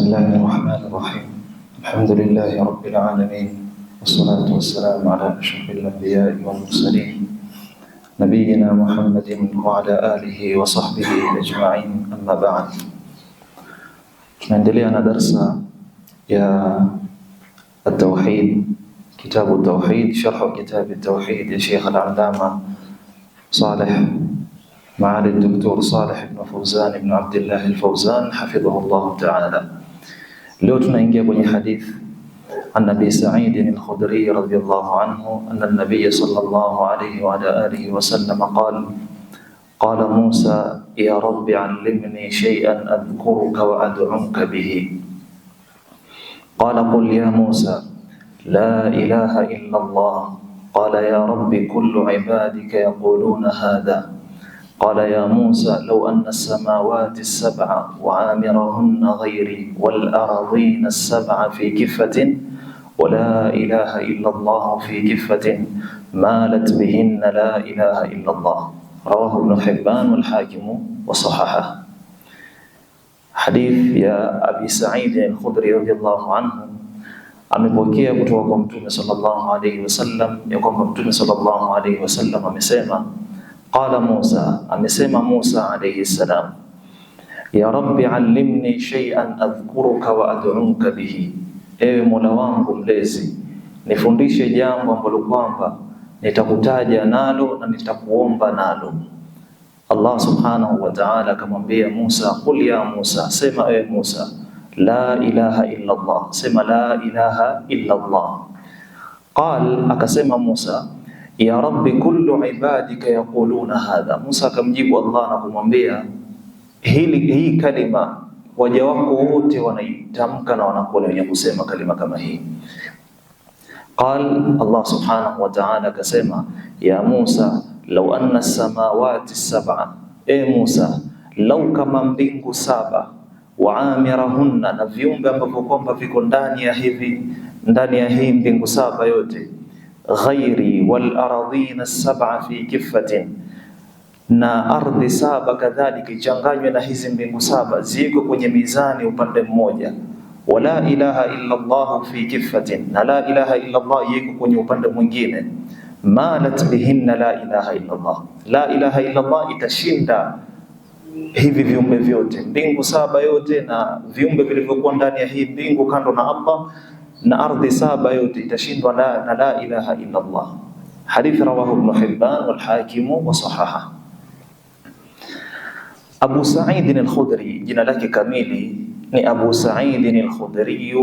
الله الرحمن الرحيم. الحمد لله رب العالمين، والصلاة والسلام على أشرف الأنبياء والمرسلين، نبينا محمد وعلى آله وصحبه أجمعين، أما بعد. Tunaendelea na darsa ya التوحيد، كتاب التوحيد، شرح كتاب التوحيد يا شيخ العلامة صالح، معالي الدكتور صالح بن فوزان بن عبد الله الفوزان حفظه الله تعالى. Leo tunaingia kwenye hadith عن أبي سعيد الخدري رضي الله عنه أن النبي صلى الله عليه وعلى آله وسلم قال: قال موسى: يا رب علمني شيئا أذكرك وأدعوك به. قال: قل يا موسى لا إله إلا الله. قال: يا رب كل عبادك يقولون هذا. قال: يا موسى لو أن السماوات السبع وعامرهن غيري والأراضين السبع في كفة ولا إله إلا الله في كفة مالت بهن لا إله إلا الله. رواه ابن حبان والحاكم وصححه. Hadith ya Abi Sa'id al-Khudri radhiyallahu anhu amepokea kutoka kwa Mtume sallallahu alayhi wasallam ya kwamba Mtume sallallahu alayhi wasallam amesema: qala Musa, amesema Musa alayhi salam, ya rabbi allimni shay'an adhkuruka wa ad'uka bihi, ewe Mola wangu mlezi, nifundishe jambo ambalo kwamba nitakutaja nalo na nitakuomba nalo. Allah subhanahu wa ta'ala akamwambia Musa, qul ya Musa, sema ewe Musa, la ilaha illa Allah, sema la ilaha illa Allah. Qal, akasema Musa, ya rabbi kullu ibadika yaquluna hadha. Musa akamjibu Allah na kumwambia hii kalima waja wako wote wanaitamka na wanakuwa wenye kusema kalima kama hii. Qal, Allah subhanahu wa ta'ala akasema, ya Musa lau anna samawati sab'a, e Musa, lau kama mbingu saba, wa amirahunna, na viumbe ambavyo kwamba viko ndani ya hivi ndani ya hii mbingu saba yote, ghairi wal aradhina sab'a fi kiffatin, na ardhi saba kadhalika ichanganywe na hizi mbingu saba ziko kwenye mizani upande mmoja, wala ilaha illa Allah fi kiffatin, na la ilaha illa Allah iko kwenye upande mwingine, malat bihinna la ilaha illa Allah, la ilaha illa Allah itashinda hivi viumbe vyote, mbingu saba yote na viumbe vilivyokuwa ndani ya hii mbingu kando na Allah, na ardhi saba yote itashindwa na la ilaha illa Allah. Hadith rawahu Ibn Hibban wal Hakim wa sahaha. Abu Sa'id al-Khudri, jina lake kamili ni Abu Sa'id al-Khudri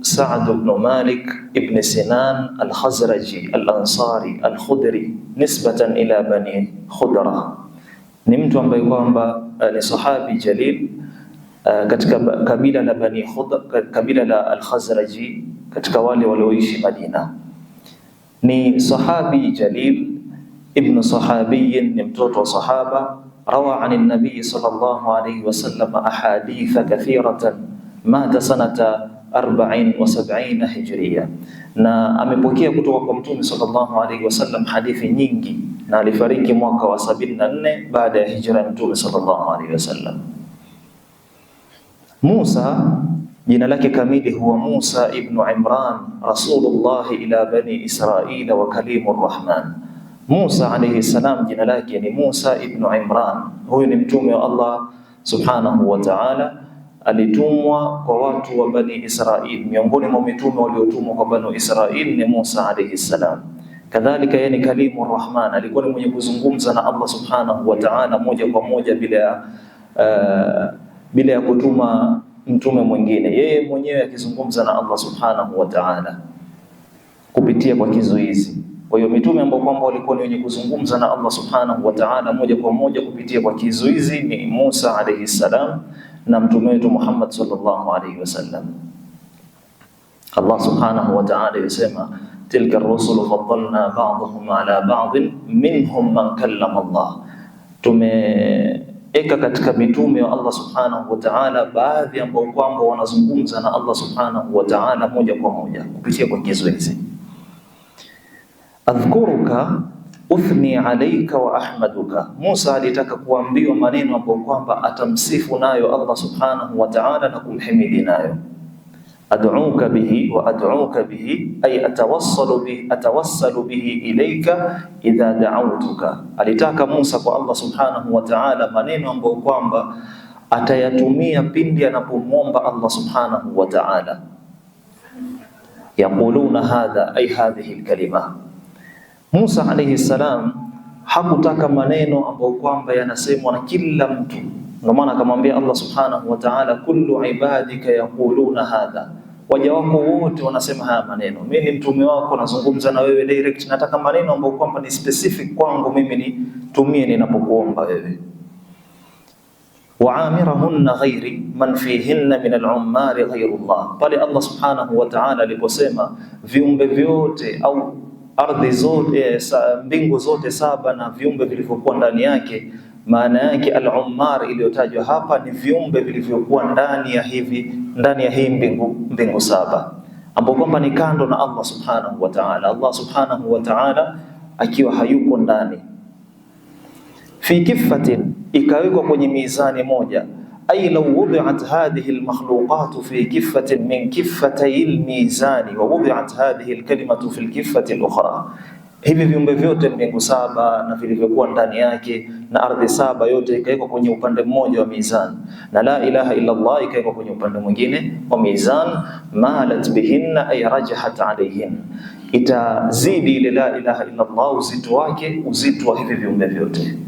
Sa'd ibn Malik ibn Sinan al-Khazraji al-Ansari al-Khudri nisbatan ila Bani Khudra. Ni mtu ambaye kwamba ni sahabi jalil katika kabila la Bani Khudra, kabila la al-Khazraji, katika wale walioishi Madina. Ni sahabi jalil, ibn sahabiyin, ni mtoto wa sahaba. Rawa an nabii sallallahu alayhi wasallam ahaditha kathiratan, mata sanata 74 hijria, na amepokea kutoka kwa Mtume sallallahu alayhi wasallam hadithi nyingi, na alifariki mwaka wa 74 baada ya hijra ya Mtume sallallahu alayhi wasallam. Musa jina lake kamili huwa Musa ibnu Imran rasulullah ila bani Israila wa kalimur rahman. Musa alayhi salam jina lake ni Musa ibnu Imran. Huyu ni mtume wa Allah subhanahu wa ta'ala, alitumwa kwa watu wa bani Israil. Miongoni mwa mitume waliotumwa kwa bani Israil ni Musa alayhi salam. Kadhalika yeye ni kalimu rahman, alikuwa ni mwenye kuzungumza na Allah subhanahu wa ta'ala moja kwa moja bila ya kutuma mtume mwingine, yeye mwenyewe akizungumza na Allah subhanahu wa ta'ala kupitia kwa kizuizi. Kwa hiyo mitume ambao kwamba walikuwa ni wenye kuzungumza na Allah subhanahu wa ta'ala moja kwa moja kupitia kwa kizuizi ni Musa alayhi salam na mtume wetu Muhammad sallallahu alayhi wasallam. Allah subhanahu wa ta'ala yasema, tilka ar-rusulu faddalna ba'dahum ala ba'din minhum man kallama Allah, tumeeka katika mitume wa Allah subhanahu wa ta'ala baadhi ambao kwamba wanazungumza na Allah subhanahu wa ta'ala moja kwa moja kupitia kwa kizuizi. Adhkuruka uthni alaika wa ahmaduka. Musa alitaka kuambiwa maneno ambayo kwamba atamsifu nayo Allah subhanahu wa ta'ala na kumhimidi nayo. Ad'uka bihi wa ad'uka bihi ay atawassalu bihi ilayka idha da'awtuka. Alitaka Musa kwa Allah subhanahu wa ta'ala maneno ambayo kwamba atayatumia pindi anapomwomba Allah subhanahu wa ta'ala. Yaquluna hadha ay hadhihi alkalima. Musa alayhi salam hakutaka maneno ambayo kwamba yanasemwa na kila mtu. Ndio maana akamwambia Allah subhanahu wa ta'ala, kullu ibadika yaquluna hadha, waja wako wote wanasema haya maneno. Mimi ni mtume wako, nazungumza na wewe direct, nataka maneno ambayo kwamba ni specific kwangu mimi nitumie ninapokuomba wewe. Waamirahunna ghairi man fihinna min al-ummari ghairullah, pale Allah subhanahu wa ta'ala aliposema viumbe vyote au ardhi zote, mbingu zote saba na viumbe vilivyokuwa ndani yake. Maana yake al-ummar iliyotajwa hapa ni viumbe vilivyokuwa ndani ya hivi ndani ya hii mbingu saba, ambapo kwamba ni kando na Allah subhanahu wa ta'ala. Allah subhanahu wa ta'ala akiwa hayuko ndani. Fi kifatin, ikawekwa kwenye mizani moja. Ay law wudi'at hadhihi al-makhluqat fi kifatin min kifatay al-mizani wa wudi'at hadhihi al-kalimatu fi al-kifati al-ukhra, hivi viumbe vyote mbingu saba na vilivyokuwa ndani yake na ardhi saba, yote ikawekwa kwenye upande mmoja wa mizan, na la ilaha illa Allah ikawekwa kwenye upande mwingine wa mizan. Malat bihinna ay rajahat alayhin, itazidi ile la ilaha illa Allah uzito wake, uzito wa hivi viumbe vyote.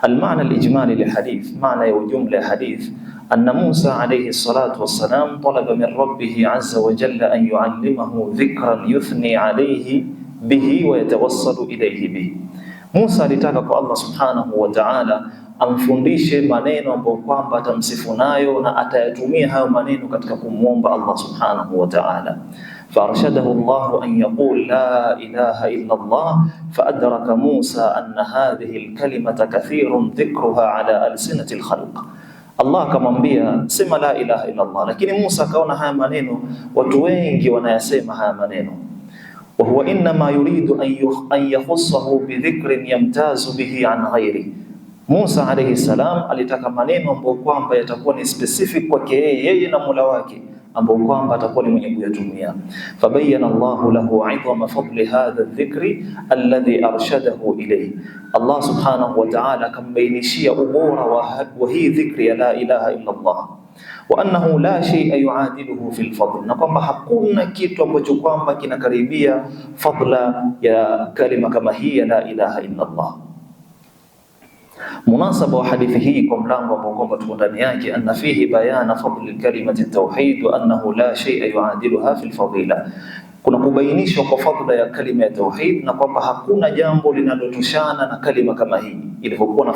Almaana alijmali lilhadith, maana ya ujumla ya hadith, anna Musa alayhi salatu wassalam talaba min rabbih azza wa jalla an yuallimahu dhikran yuthni alayhi bihi wa yatawassalu ilayhi bihi. Musa alitaka kwa Allah subhanahu wa ta'ala amfundishe maneno ambayo kwamba atamsifu nayo na atayatumia hayo maneno katika kumwomba Allah subhanahu wa ta'ala. Faarshadahu Allahu an yaqul la ilaha illa Allah faadraka Musa anna hadhihi alkalimata kathirun dhikruha ala alsinati alkhalq. Allah akamwambia sema la ilaha illa Allah, lakini Musa akaona haya maneno watu wengi wanayasema haya maneno wa huwa innama yuridu an yakhussahu bidhikrin yamtazu bihi an ghairi. Musa alayhi salam alitaka maneno ambayo kwamba yatakuwa ni specific kwake yeye na Mola wake, ambao kwamba atakuwa ni mwenye kuyatumia. Fabayyana Allahu lahu idhama fadli hadha dhikri alladhi arshadahu ilayhi, Allah subhanahu wa ta'ala akambainishia ubora wa hii dhikri ya la ilaha illa Allah wa annahu la shay'a yuadiluhu fil fadl, na kwamba hakuna kitu ambacho kwamba kinakaribia fadla ya kalima kama hii ya la ilaha illa Allah. Munasaba wa hadithi hii kwa mlango ambao kwamba tuko ndani yake, anna fihi bayana fadli kalimati tauhid wa annahu la shay'a yuadiluha fil fadila, kuna kubainishwa kwa fadla ya kalima ya tauhid na kwamba hakuna jambo linalotoshana na kalima kama hii ilivyokuwa na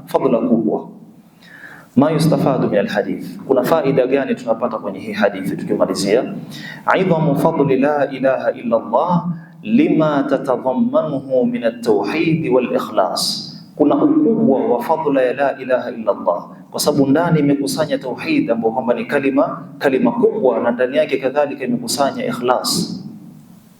fadla kubwa. Ma yustafadu min alhadith, kuna faida gani tunapata kwenye hii hadithi? Tukimalizia, idhamu fadli la ilaha illa Allah lima tatadhammanuhu min at-tauhid wal ikhlas, kuna ukubwa wa fadla ya la ilaha illa Allah kwa sababu ndani imekusanya tauhid ambayo kwamba ni kalima kubwa, na ndani yake kadhalika imekusanya ikhlas.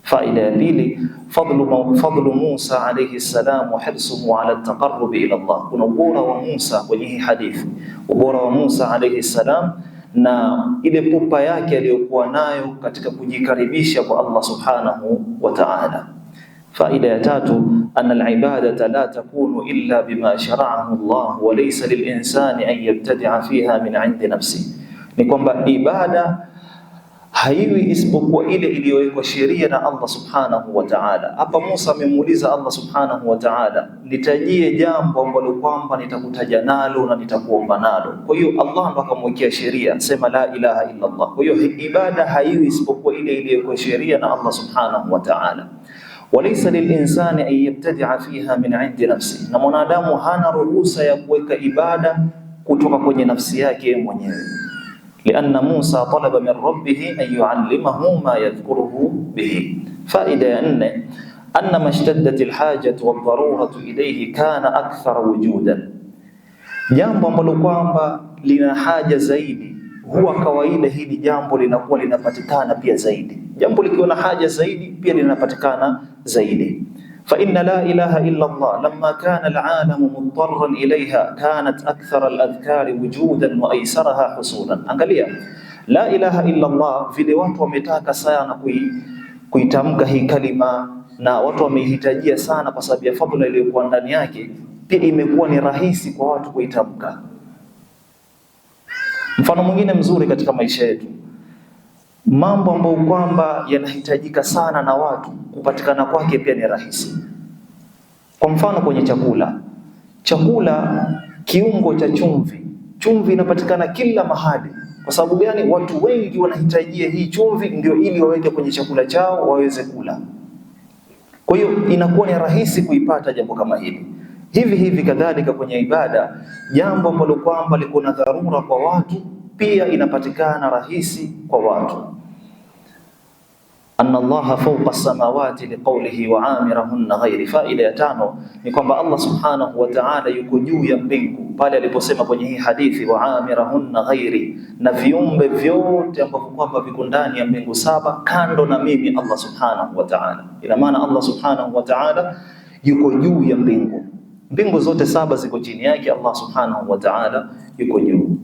Faida ya pili, fadlu Musa alayhi salam wa hirsuhu ala taqarrubi ila Allah, kuna ubora wa Musa kwenye hii hadithi, ubora wa Musa alayhi salam na ile pupa yake aliyokuwa nayo katika kujikaribisha kwa Allah subhanahu wa ta'ala. Faida ya tatu, anna alibadata la takunu illa bima shara'ahu Allah wa laysa lilinsani an yabtadi'a fiha min 'indi nafsi, ni kwamba ibada haiwi isipokuwa ile iliyowekwa sheria na Allah subhanahu wa ta'ala. Hapa Musa amemuuliza Allah subhanahu wa ta'ala, nitajie jambo ambalo kwamba nitakutaja nalo na nitakuomba nalo. Kwa hiyo Allah ndo akamwekea sheria, sema la ilaha illa Allah. Kwa hiyo ibada haiwi isipokuwa ile iliyowekwa sheria na Allah subhanahu wa ta'ala. Walaysa lilinsani an yabtadia fiha min indi nafsi, na mwanadamu hana ruhusa ya kuweka ibada kutoka kwenye nafsi yake mwenyewe. Lianna Musa talaba min rabbih an yuallimahu ma yadhkuruhu bihi. Faida ya nne, anna mashtaddat alhajatu wadharuratu ilayhi kana akthara wujudan, jambo ambalo kwamba lina haja zaidi huwa kawaida hili jambo linakuwa linapatikana pia zaidi. Jambo likiwa na haja zaidi pia linapatikana zaidi. Fa inna la ilaha illa Allah lamma kana alalamu mudarran ilayha kanat akthara aladhkari wujudan wa aysaraha husulan. Angalia, La ilaha illa Allah, vile watu wametaka sana kuitamka hii kalima na watu wameihitajia sana kwa sababu ya fadhila iliyokuwa ndani yake, pia imekuwa ni rahisi kwa watu kuitamka. Mfano mwingine mzuri katika maisha yetu, mambo ambayo kwamba yanahitajika sana na watu, kupatikana kwake pia ni rahisi. Kwa mfano kwenye chakula, chakula kiungo cha chumvi, chumvi inapatikana kila mahali. Kwa sababu gani? Watu wengi wanahitajia hii chumvi ndio ili waweke kwenye chakula chao waweze kula. Kwa hiyo inakuwa ni rahisi kuipata jambo kama hili. Hivi hivi kadhalika kwenye ibada, jambo ambalo kwamba liko na dharura kwa watu pia inapatikana rahisi kwa watu. Anna Allaha fawqa samawati liqawlihi wa amirahunna ghairi. Faida ya tano ni kwamba Allah subhanahu wa ta'ala yuko juu ya mbingu, pale aliposema kwenye hii hadithi wa amirahunna ghairi, na viumbe vyote ambavyo kwamba viko ndani ya mbingu saba kando na mimi Allah subhanahu wa ta'ala. Ina maana Allah subhanahu wa ta'ala yuko juu ya mbingu, mbingu zote saba ziko chini yake, Allah subhanahu wa ta'ala yuko juu.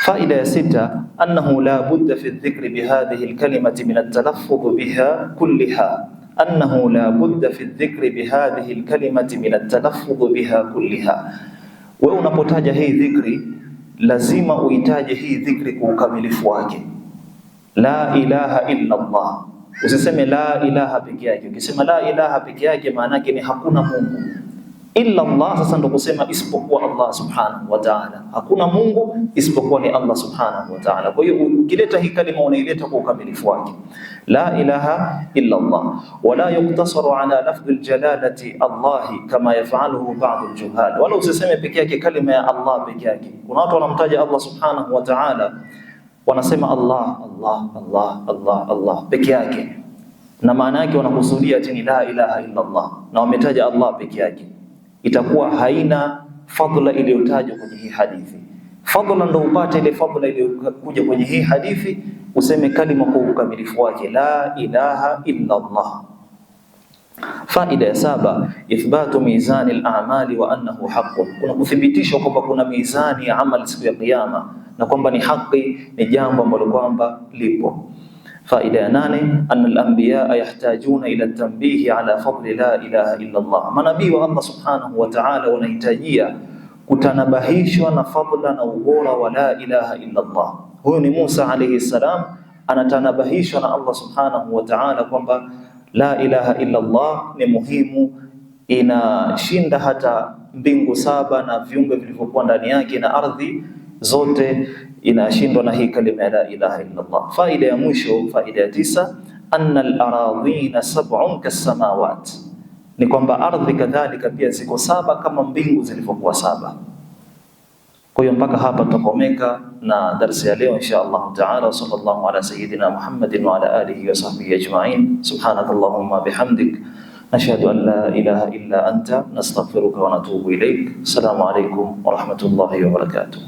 Faida ya sita, annahu la budda fi dhikri bihadhihi alkalimati min altalaffudh biha kulliha, annahu la budda fi dhikri bihadhihi alkalimati min altalaffudh biha kulliha. Wewe unapotaja hii dhikri lazima uitaje hii dhikri kwa ukamilifu wake, la ilaha illa Allah. Usiseme la ilaha peke yake. Ukisema la ilaha peke yake, maana yake ni hakuna Mungu illa Allah. Sasa ndo kusema isipokuwa Allah subhanahu wa ta'ala, hakuna Mungu isipokuwa ni Allah subhanahu wa ta'ala. Kwa hiyo ukileta hii kalima unaileta kwa ukamilifu wake, la ilaha illa Allah. Wala yuktasaru ala lafdhi aljalalati Allahi kama yafaluhu ba'd aljuhal, wala usiseme peke yake kalima ya Allah peke yake. Kuna watu wanamtaja Allah subhanahu wa ta'ala wanasema Allah Allah Allah Allah Allah peke yake, na maana yake wanakusudia ati la ilaha illa Allah, na wametaja Allah peke yake, itakuwa haina fadhila iliyotajwa kwenye hii hadithi. Fadhila ndo upate ile fadhila iliyokuja kwenye hii hadithi, useme kalima kwa ukamilifu wake, la ilaha illa Allah. Faida ya saba, ithbatu mizani al-a'mali wa annahu haqqun, kuna kuthibitishwa kwamba kuna mizani ya amali siku ya Kiyama na kwamba ni haki, ni jambo ambalo kwamba lipo. Faida ya nane, anna al-anbiyaa yahtajuna ila tanbihi ala fadli la ilaha illa Allah, manabii wa Allah subhanahu wa ta'ala wanahitajia kutanabahishwa na fadla na ubora wa la ilaha illa Allah. Huyu ni Musa alayhi salam, anatanabahishwa na Allah subhanahu wa ta'ala kwamba la ilaha illa Allah ni muhimu, inashinda hata mbingu saba na viumbe vilivyokuwa ndani yake na ardhi zote inashindwa na hii kalima ya la ilaha illa Allah. Faida ya mwisho, faida ya tisa, anna al-aradhina sab'un kassamawat, ni kwamba ardhi kadhalika pia ziko saba kama mbingu zilivyokuwa saba. Kwa hiyo mpaka hapa tutakomeka na darsa ya leo insha Allah taala. Sallallahu ala sayyidina Muhammadin wa ala alihi wa sahbihi ajma'in. Subhanakallahumma bihamdik nashhadu an la ilaha illa anta nastaghfiruka wa natubu ilaik. Assalamu alaykum wa rahmatullahi wa barakatuh.